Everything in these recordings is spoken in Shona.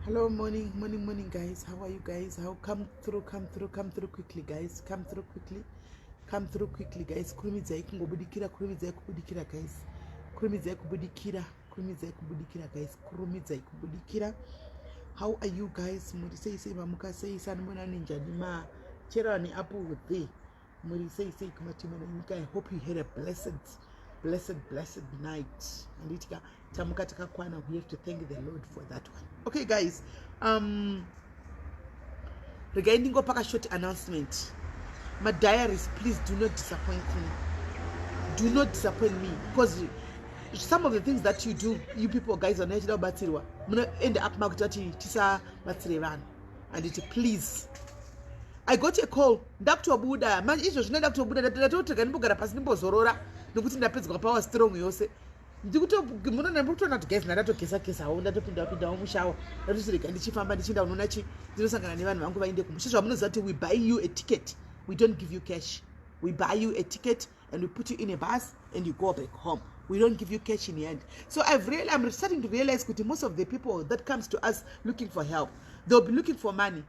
Hello, morning, morning, morning, guys. How are you guys? How come through, come through, come through quickly, guys. Come through quickly. Come through quickly, guys. Kurumidzai kungobudikira, kurumidzai kubudikira, guys. Kurumidzai kubudikira, kurumidzai kubudikira, guys. Kurumidzai kubudikira. How are you guys? Muri sei sei, mamuka sei, sanibonani, njani ma chero ni apple there. Muri sei sei kumatimana nyika. I hope you had a blessed, blessed, blessed night. Handiti ka tamuka takakwana. We have to thank the Lord for that one. Okay guys, regai ndingopaka short announcement. Madiaries, please do not disappoint me. Do not disappoint me, because some of the things that you do, you people guys, vanenge vachida kubatsirwa, munoend up makuita kuti tisabatsire vanhu, handiti? Please, I got a call ndakutobuda manje. Izvo zvino ndakutobuda, ndatotega ndimbogara pasi, ndimbozorora, nekuti ndapedzwa power strong yose. Ndikutoona kuti guys, ndatogesa gesawo, ndatopinda pindawo mushower, ndatosirega ndichifamba, ndichienda unoona chi ndinosangana nevanhu vangu vaende kumusha. Zvamunoziva kuti we buy you a ticket, we don't give you cash. We buy you a ticket and we put you in a bus and you go back home. We don't give you cash in the end. So I'm starting to realize kuti most of the people that comes to us looking for help, they'll be looking for money,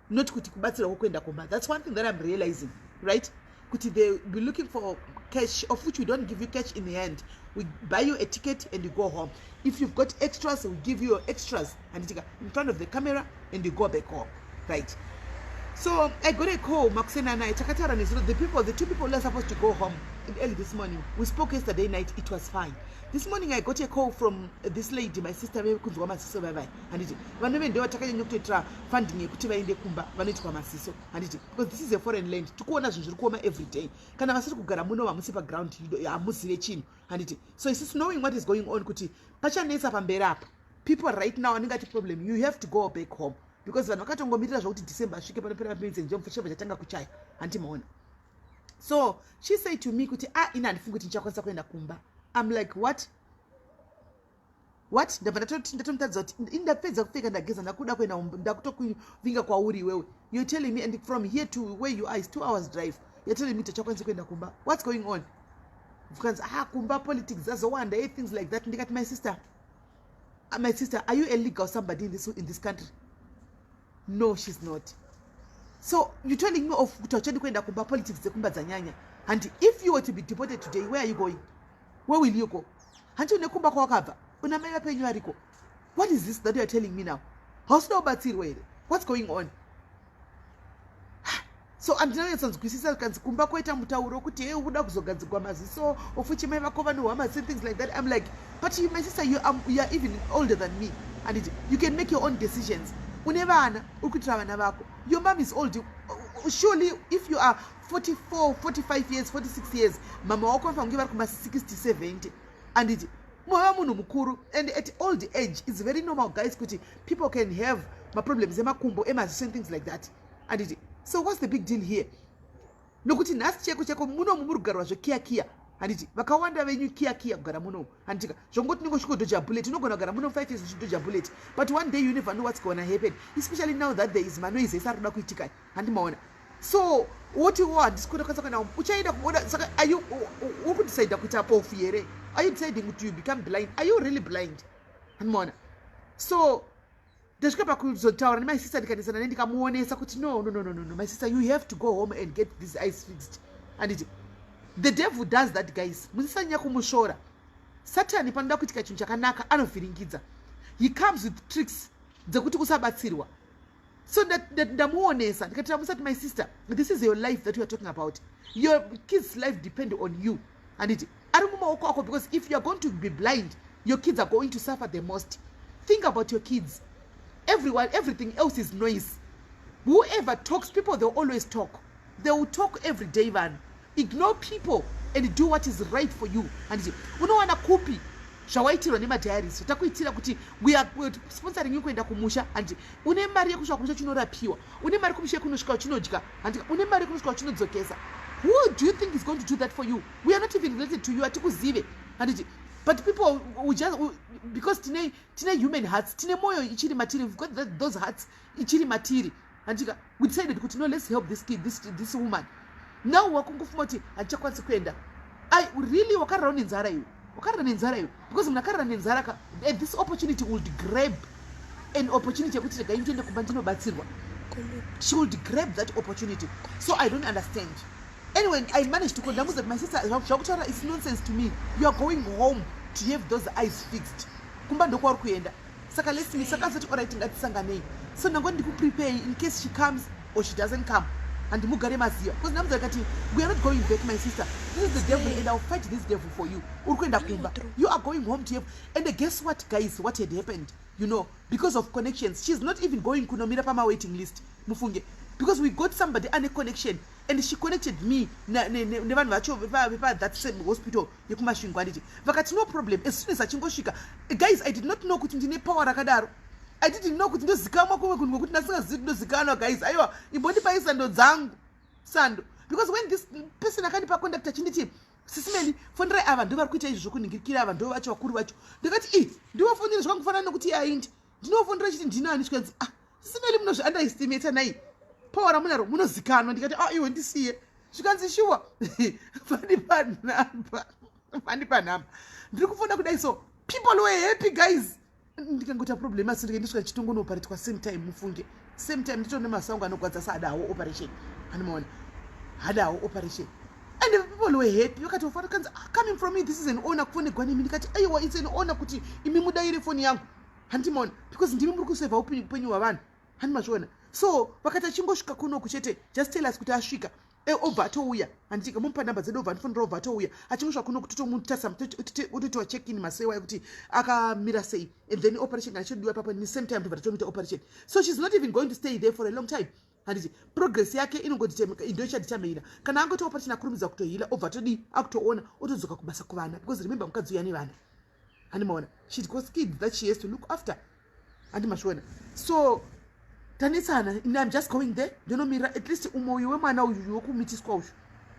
not kuti kubatsirwa kwokuenda kumba. That's one thing that I'm realizing, right? Kuti they be looking for cash, of which we don't give you cash in the hand. We buy you a ticket and you go home. If you've got extras, we give you your extras and in front of the camera and you go back home, right? So I got a call makuseni anaya. Takataura nezuro. The two people who are supposed to go home early this morning, we spoke yesterday night, it was fine. This morning I got a call from this lady, my sister vekunzwa maziso vaivai, handiti? Vanove ndo vatakanyanya kutoitira funding yekuti vaende kumba vanoitwa maziso, handiti? Because this is a foreign land, tikuona zvinhu zviri kuoma every day. Kana vasiri kugara muno, hamusi paground, hamuzive chinhu, handiti? So isusu, knowing what is going on, kuti pachanetsa pamberi apa, people right now anenge ati problem, you have to go back home, because vanhu vakatongomirira zvokuti December asvike, panopera mapedzi, njomufechebva chatanga kuchaya, handiti maona? So she said to me kuti, "Ah, ini handifungi kuti ndichakwanisa kuenda kumba." I'm like, "What, what?" Ndabva ndatomutadza kuti ndapedza kupfeka, ndageza, ndakuda kuenda, ndakutokuvinga kwauri iwewe. You're telling me, and from here to where you are is 2 hours drive, you're telling me tachakwanisa kuenda kumba? What's going on? Kanzi, "Ah, kumba politics dzazowanda," e things like that. Ndikati, "My sister, my sister, are you a legal somebody in this country?" No, she's not. So you telling me of kuti hauchadi kuenda kumba, politics dzekumba dzanyanya, handi? If you were to be deported today, where are you going? Where will you go? Hanti une kumba kwawakabva, una mai vapenyu variko? What is this that you are telling me now? Hausida kubatsirwa here? What's going on? So handinonyatsonzwisisa. Kanzi kumba kwoita mutauro kuti, "He, uda kuzogadzirwa maziso, ofuchi mai vako vanohwa maziso," things like that. I'm like, "But you, my sister, you are even older than me, and you can make your own decisions. Une vana, uri kuitira vana vako. Your mom is old. Surely if you are 44, 45 years, 46 years, mama wako vanofanira kunge vari kuma60, 70, anditi? Mava munhu mukuru." And at old age, it's very normal, guys, kuti people can have maproblems emakumbo, emaziso and things like that, anditi? So what's the big deal here? Nokuti nhasi cheko cheko munomu muri kugarwa zvekiyakiya, handiti? Vakawanda venyu kiyakiya kugara munomu, handitika? Zvongoti ningosvikodhoja bullet, unogona kugara muno 5 years uchidhoja bullet, but one day you never know what's gonna happen, especially now that there is manoise ese ari kuda kuitika, handimaona? So woti wo, "Handisi kuda kwanisa kuenda." Uchaenda kuona? Saka uri kudecida kuita pofu here? Are you deciding kuti you become blind? Are you really blind? Handimaona? So ndasvika pakuzotaura nemy sister, ndikanisana ne, ndikamuonesa kuti, "No, no, no, no, no, my sister, you have to go home and get these eyes fixed," anditi? The devil does that, guys. Musisanyanya kumushora Satani. Panoda kuitika chinhu chakanaka, anovhiringidza. He comes with tricks dzekuti usabatsirwa. So ndamuonesa, ndikati, "Musati, my sister, this is your life that you are talking about. Your kids' life depend on you, anditi? Ari mumaoko ako, because if you are going to be blind, your kids are going to suffer the most. Think about your kids. Everyone, everything else is noise. Whoever talks, people, they'll always talk. They will talk every day. Vanhu, ignore people and do what is right for you, handiti? Unowana kupi zvawaitirwa nemadiaries? Takuitira kuti we are sponsoring you kuenda kumusha, handiti? Une mari yekusvika kumusha chinorapiwa, une mari kumusha yekunosvika uchinodya, handiti? Une mari yekunosvika uchinodzokesa. Who do you think is going to do that for you? We are not even related to you, hatikuzive, handiti? But people we just we, because tine human hearts, tine mwoyo ichiri matiri. We've got those hearts ichiri matiri, handitika? We decided kuti, "No, let's help this kid, this woman." Now wakungofuma kuti, "Handichakwanisi kuenda." I really, wakarara nenzara iwe, wakarara nenzara iwe, because munhu akarara nenzara ka, this opportunity would grab. An opportunity yekuti regai nditoende kumba ndinobatsirwa, she would grab that opportunity. So I don't understand. Anyway, I managed to kondamuza, "My sister, zvakutaura is nonsense to me. You are going home to have those eyes fixed. Kumba ndokwauri kuenda." Saka let's meet. Saka azoti, "Alright, ngatisanganei." So ndangoti ndikuprepare in case she comes or she doesn't come, handimugare maziva, because ndamuza kati, "We are not going back, my sister. This is the devil and I will fight this devil for you. Uri kuenda kumba. You are going home to have." And guess what, guys, what had happened? Because of connections, she's not even going kunomira pamawaiting list, mufunge, because we got somebody ane connection and she connected me nevanhu vacho vepa that same hospital yekuMasvingo, handiti? Vakati, "No problem," as soon as achingosvika. Guys, I did not know kuti ndine power rakadaro. I didn't know kuti ndozikanwa kumwe kunhu kwekuti ndasingazivi kuti ndozikanwa. Guys, aiwa, imbondipai sando dzangu, sando, because when this person akandipa contact achinditi, "Sisi Melly, fonderai ava, ndo vari kuita izvi zvokunhingirikira, ava ndo vacho vakuru vacho," ndikati, "I ndivofonera zvakangofanana nekuti aindi ndinofonera chiti ndinani?" Chikanzi, "Ah, Sisi Melly, munozviunderestimata nai, power ramunaro, munozikanwa." Ndikati, "A ah, iwe ndisiye." Zvikanzi, "Sure, fandipa nhamba." Fandipa nhamba, ndiri kufona kudai, so people were happy, guys. Ndikangoita problem, asi ndikaendeswa chitongonooparetwa same time, mufunge, same time. Nditone masango anogwadza saadawo operation, anomaona hadawo operation, and the people were happy. Vakati vafara, kanzi, "Ah, coming from me, this is an honor kufonegwa nemi." Ndikati, "Aiwa, it's an honor kuti imi mudayire foni yangu, handimaona, because ndimi muri kusevha upenyu hwavanhu, handimazviona?" So vakati achingosvika kunoku chete, just tell us kuti asvika, obva atouya, handitika mupa nhamba dzedu, obva andifonera, obva atouya. Achingosvika kunoku, totomutarisa, otoitiwa check in masewa ekuti akamira sei, and then operation kana chodiwa ipapo, in same time tobva tatomuita operation. So she's not even going to stay there for a long time, handiti? Progress yake ndo ichadetermina kana angoti operation akurumidza kutoheala, obva todi akutoona, otodzoka kubasa kuvana, because remember, mukadzi uya nevana, handimaona? She got kids that she has to look after, handimazviona? So tanetsana. I'm just going there, ndonomirira at least umwe uyu wemwana uyu wekumitiswa uyu,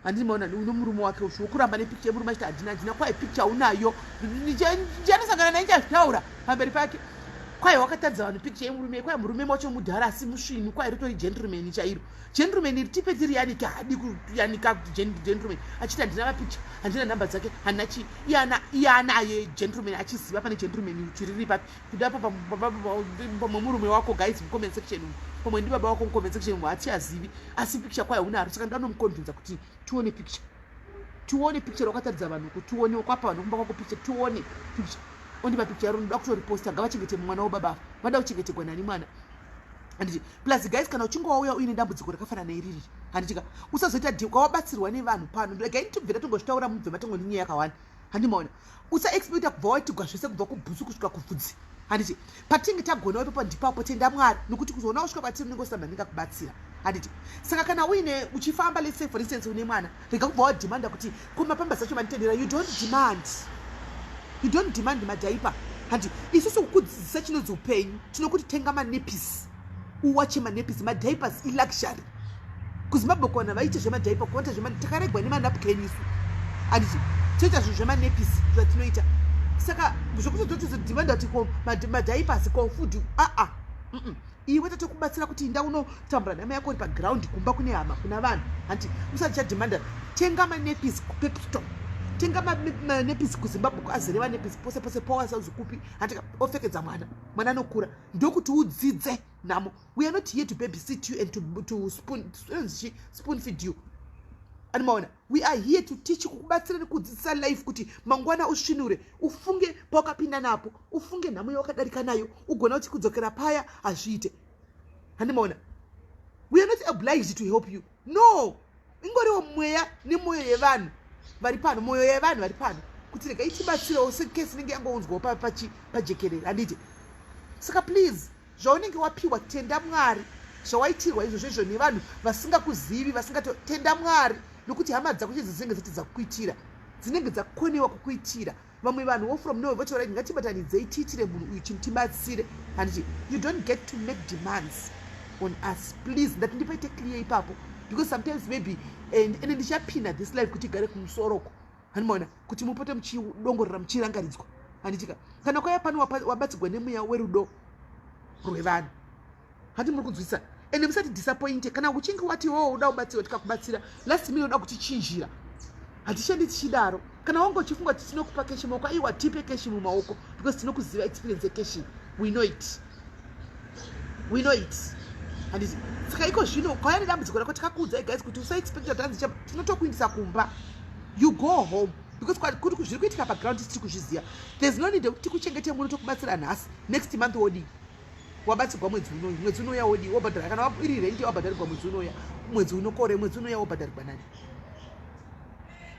handimaona, nomurume wake uyu wokuramba nepicture yemurume achiti, "Handina, handina." Kwai picture unayo, ndichanosangana naye, ndichazvitaura pamberi pake. Kwai wakatadza vanhu picture yemurume. Kwai murume wacho mudhara asi musvinu. Kwai ritori gentleman chairo, gentleman iri tipe tiri yanika, hadi kuyanika kuti gentleman, achiti, "Handina mapicture, handina nhamba dzake, handina chii." Iye anaye gentleman, achiziva pane gentleman chiriri papi kuda pamwe murume wako. Guys, mucomment section umu, pamwe ndibaba wako, mucomment section umu, hatichazivi, asi picture kwai unaro. Saka ndanomuconvinza kuti tione picture, tione picture wakataridza vanhu, kuti tione kwapa vanhu kumba kwako picture, tione picture. Ondipa picture yaro, ndoda kutoriposta. Ngavachengete mwana wobaba, vada kuchengetegwa nani mwana, handiti? Plus, guys, kana uchinge wauya uine dambudziko rakafanana neiriri, handitika, usazoita kwawabatsirwa nevanhu pano. Regai tibvira tongozvitaura, mubve matongoninyaya yakawanda, handimaona? Usaexpecta kubva waitigwa zvese kubva kubhutsu kusvika kubvudzi, handiti? Patinge tagona ipapo, ndipapo tenda Mwari, nokuti kuzoona kusvika kwatiri unenge usina munhu angakubatsira, handiti? Saka kana uine uchifamba, let's say for instance une mwana, rega kubva wademanda kuti kumapampers acho manditendera. You don't demand, you don't demand madiaper, handi? Isusu kukudzidzisa chinonzi upenyu, tinokuti tenga manappies, uwache manappies. Madiapers iluxury kuZimbabwe. Kwana vaite zvemadiaper, kuvaita zvema, takaregwa nemanapkin isu, handiti? Toita zvinhu zvemanappies zvatinoita. Saka zvokutozotozodemanda kuti ko madiapers, ko food, aa, iwe tatokubatsira kuti inda unotambura nhama yako uri paground, kumba kune hama, kuna vanhu, hanti? Usati chademanda, tenga manappies kuPepstone, tenga manappies kuZimbabwe, azere manappies pose pose pawasauzi kupi, hanti? Opfekedza mwana, mwana anokura. Ndokuti udzidze nhamo. We are not here to babysit you and to spoon feed you, animaona? We are here to teach, kukubatsira nekudzidzisa life, kuti mangwana usvinure, ufunge pawakapinda napo, ufunge nhamo yawakadarika nayo, ugona kuti kudzokera paya hazviite, handimaona? We are not obliged to help you, no. Ingoriwo mweya nemwoyo yevanhu vari pano, mwoyo yevanhu vari pano, kuti regai tibatsirewo secase inenge yangounzwawo pajekerere, handiti? Saka please, zvaunenge wapiwa, tenda Mwari. Zvawaitirwa izvozvo izvo nevanhu vasingakuzivi, vasingatotenda Mwari, nokuti hama dzako chidzi dzinenge dzati dzakuitira, dzinenge dzakonewa kukuitira. Vamwe vanhu wo from nowhere votaura, "Ngatibatanidzei, tiitire munhu uyu chinhu, tibatsire," handiti? You don't get to make demands on us, please. Ndati ndipaite clear ipapo, because sometimes maybe, and ende ndichapina this life kuti igare kumusoroko, handimaona, kuti mupote muchidongorera, muchirangaridzwa, handitika? Kana kwaya pano wabatsigwa nemweya werudo rwevanhu, handi muri kunzwisisa? Ende musati disappointe kana uchinge wati wo uda kubatsirwa, tikakubatsira, last minute uda kutichinjira. Hatishandi tichidaro. Kana wanga uchifunga kuti tinokupa cash mumaoko, aiwa, tipe cash mumaoko, because tinokuziva experience yecash, we know it. We know it, handiti? Saka iko zvino ukauya nedambudziko rako, takakuudzai guys kuti usaexpecta tanzi tinotokuindisa kumba. You go home because kuti zviri kuitika paground tiri kuzviziva. There's no need yekuti tikuchengete muno, tokubatsira nhasi, next month wodii? Wabatsirwa mwedzi unoyu, mwedzi unouya wodii? Wobhadhara kana iri renti wabhadharirwa mwedzi unouya, mwedzi unokore, mwedzi unouya wobhadharirwa nani?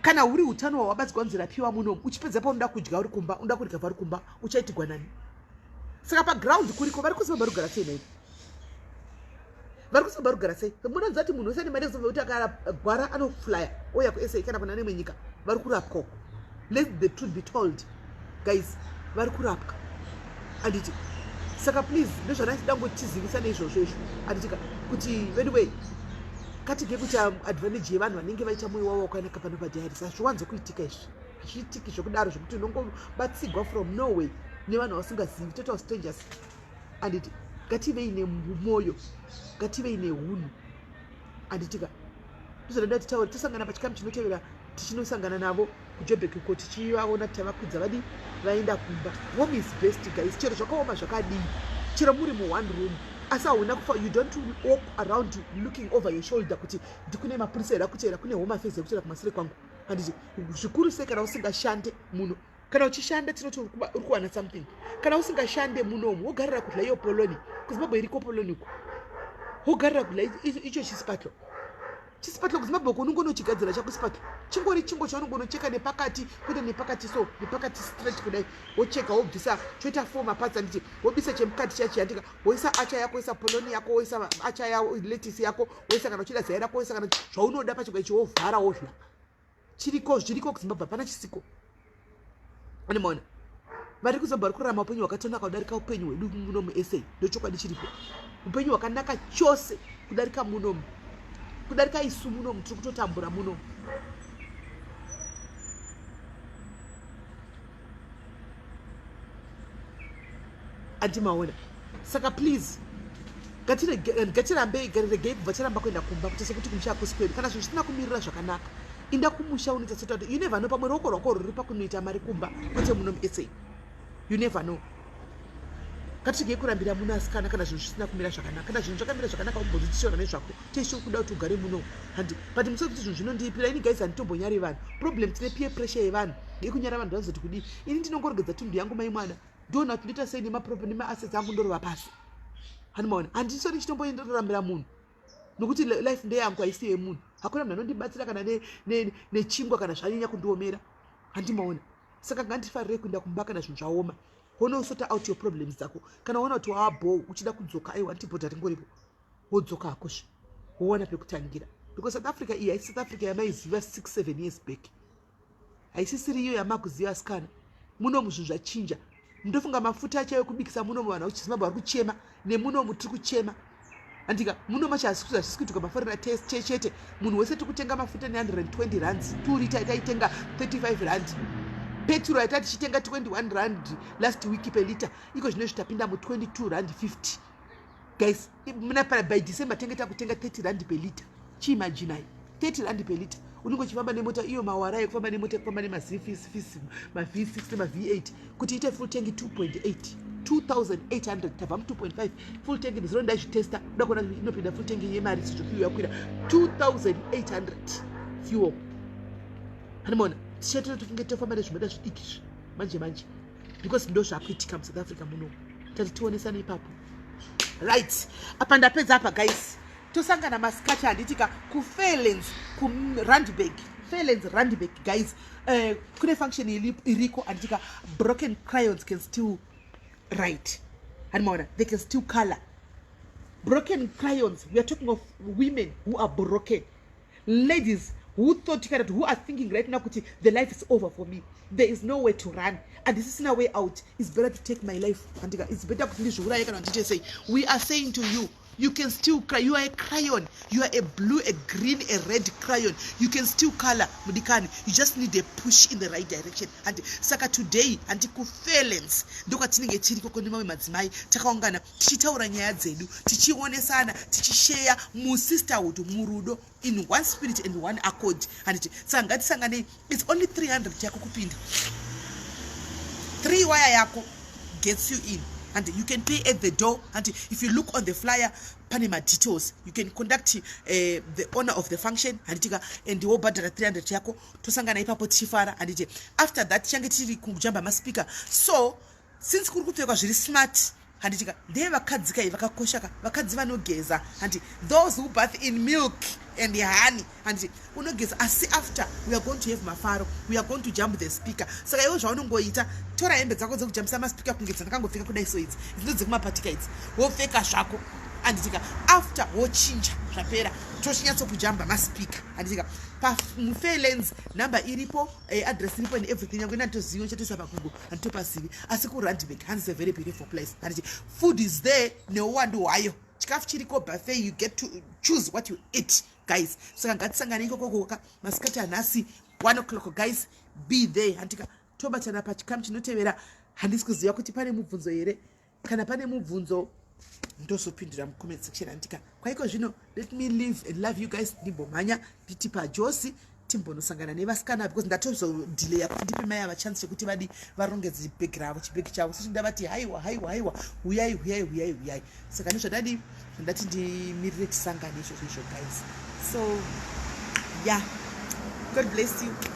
Kana huri utano hwawabatsirwa nzira piwa munomu, uchipedza paunoda kudya uri kumba, unoda kudya vari kumba, uchaitigwa nani? Saka paground kuriko vari kuziva vari kugara sei nai, vari kuziva vari kugara sei. Munonziva kuti munhu wese ane mari yekuziva kuti akagwara anoflya ouya kuSA kana kuna nemwe nyika, vari kurapwa uko. Let the truth be told, guys, vari kurapwa, anditi? Saka please, ndozvandachida ngotizivisa neizvozvo izvo, anditika? Kuti anyway katige kuti advantage yevanhu vanenge vaita mwoyo wavo wakanaka pano padiaries. Hazviwanzokuitika izvi, hazviitiki zvekudaro zvekuti unongobatsigwa from norway nevanhu vasingazivi, total strangers, anditi? Ngativei nemwoyo, ngativei neunhu, anditika? Ndozvanoda titaure. Tosangana pachikamu chinotevera, tichinosangana navo kuJobek uko, tichivaona tavakwidza vadi vaenda kumba. Home is best, guys. Chero zvakaoma zvakadii, chero muri muone room, asi hauna kufa. You don't walk around looking over your shoulder kuti ndikune mapurisa here akuteera, kune Home Affairs yekutera kumasure kwangu, handiti? Zvikuru sei kana usingashande muno. Kana uchishanda tinoti uri kuwana something. Kana usingashande munomu, wogarira kudla iyo polony. KuZimbabwe iriko polony uko, wogarira kudla icho chisipatlo. Chisipatlo kuZimbabwe uko unongonochigadzira chako sipatlo, chingori chingo chaunongonocheka nepakati, kwete nepakati so, nepakati straight kudai, wocheka wobvisa, choita four maparts, anditi? Wobisa chemukati chachiandika, woisa acha yako, woisa polony yako, woisa acha ya lettuce yako, woisa kana uchida zai rako, woisa kana zvaunoda pachigwa ichi, wovhara, wodla. Chiriko, zviriko kuZimbabwe, hapana chisiko. Animaona vari kuZimbabwe vari kurarama upenyu hwakatonaka kudarika upenyu hwedu muno muSA. Ndochokwadi chiripo, upenyu hwakanaka chose kudarika munomu, kudarika isu munomu tiri kutotambura munomu. Andimaona. Saka please, ngatirambei, regei kubva charamba kuenda kumba kuti sekuti kumusha hakusi kwedu. Kana zvinhu zvisina kumirira zvakanaka, inda kumusha unoita sota. You never know, pamwe ruoko rwako ruri pakunoita mari kumba, kwete muno muSA. You never know. Ngatirigei kurambira muno, asikana, kana zvinhu zvisina kumira zvakanaka. Kana zvinhu zvakamira zvakanaka, umbozitishora nezvako, teshe kuda kuti ugare muno, handi? But musati kuti zvinhu zvinondiipira ini. Guys, handitombonyari vanhu. Problem, tine peer pressure yevanhu yekunyara vanhu vanozoti kudii. Ini ndinongoregedza tundu yangu, mai mwana, ndoona kuti ndoita sei nemaassets angu, ndorova pasi, handimaona. Handisori chitomboendorambira munhu nokuti life ndeyangu, haisi yemunhu. Hakuna munhu anondibatsira kana nechingwa kana zvanyanya kundiomera, handimaona. Saka ngandifarire kuenda kumba kana zvinhu zvaoma, wonosota out your problems dzako. Kana waona kuti waabho uchida kudzoka, aiwa, ndibhodha ringoripo, wodzoka hakozve, wowana pekutangira, because South Africa iyi haisi South Africa yamaiziva 6 7 years back. Haisisiri iyo yamakuziva, asikana. Munomu zvinhu zvachinja. Ndofunga mafuta acho ekubikisa munomu, vanhu vakuchiZimbabwe vari kuchema, nemunomu tiri kuchema, andika? Muno macho hazvisi kuitika maforera chete. Munhu wese tiri kutenga mafuta ne120 rands. 2 litre taitenga 35 rand. Petro yaita tichitenga 21 rand last week per litre, iko zvino zvitapinda mu22 rand 50. Guys, muna by December tenge takutenga 30 rand per litre. Chiimaginai, 30 rand per litre. Unenge uchifamba nemota iyo, mawara ekufamba nemota, ekufamba nemazifisifisi, maV6 nemaV8, kuti ite full tank 2.8, 2800. Tabva mu2.5 full tank. Ndiziro ndaizvitesta kuda kuona inopinda full tank yemari sezvo fuel yakwira 2800 fuel, handimaona? Tichatira totinge tofamba nezvimota zvidiki izvi manje manje, because ndo zvakuitika muSouth Africa muno. Tati tionesana ipapo. Right, apa ndapedza apa, guys. Tosangana masikati, handitika? KuFairlands, kuRandburg, Fairlands, Randburg, guys. Kune function iriko, handitika? Broken crayons can still write, handimaona? They can still color. Broken crayons, we are talking of women who are broken, ladies who thought kind of, who are thinking right now kuti the life is over for me, there is no way to run and this is no way out, it's better to take my life, andika? It's better kuti ndizviuraye kana ndiite sei. We are saying to you, you can still cry. You are a crayon. You are a blue, a green, a red crayon. You can still color, mudikani. You just need a push in the right direction. And saka today, handi, kuFairlands ndokwatinenge tiri koko nemamwe madzimai, takaungana tichitaura nyaya dzedu, tichionesana, tichisheya musisterhood, murudo, in one spirit and one accord, handiti? Saka ngatisanganei. It's only 300 yako kupinda. 3 waya yako gets you in. And you can pay at the door. And if you look on the flyer, pane madetails. You can contact the owner of the function, handitika, and wobhadhara 300 yako, tosangana ipapo tichifara, handiti? After that tichange tiri kujamba maspeaker. So since kuri kupfekwa zviri smart, handitika, ndevakadzi kai vakakosha ka, vakadzi vanogeza, handi, those who bath in milk and honey, handiti, unogeza. Asi after, we are going to have mafaro, we are going to jump the speaker. Saka iwe zvaunongoita, tora hembe dzako dzekujambisa maspeaker, kunge dzandakangopfeka kudai. So idzi dzindo dzekumapatika idzi, wopfeka zvako, handitika. After wochinja, zvapera, tochinyatsokujamba maspeaker, handitika. PamuFairlands, number iripo, address iripo and everything. Yangu inanditozivi, chatoisa paGoogle, handitopazivi. Asi kuRandburg, hanzi, a very beautiful place, handiti. Food is there neuwandu hwayo, chikafu chiriko, buffet, you get to choose what you eat, guys. Saka ngatisangane ikokokoka masikati anhasi, 1 o'clock, guys, be there, handika. Tobatana pachikamu chinotevera. Handisi kuziva kuti pane mubvunzo here. Kana pane mubvunzo, ndozopindura mucomment section, handika. Kwaiko zvino, let me live and love you guys. Ndimbomhanya nditi pajosi, timbonosangana nevasikana, because ndatozodhileya kuti ndipe mai ava chance chekuti vadi varongedze chibhegi ravo, chibhegi chavo. Sisi ndavati, "Haiwa, haiwa, haiwa, huyai, huyai, huyai, huyai." Saka nezvadadi zvandati ndimirire tisangane izvozvo izvo, guys. So yeah, God bless you.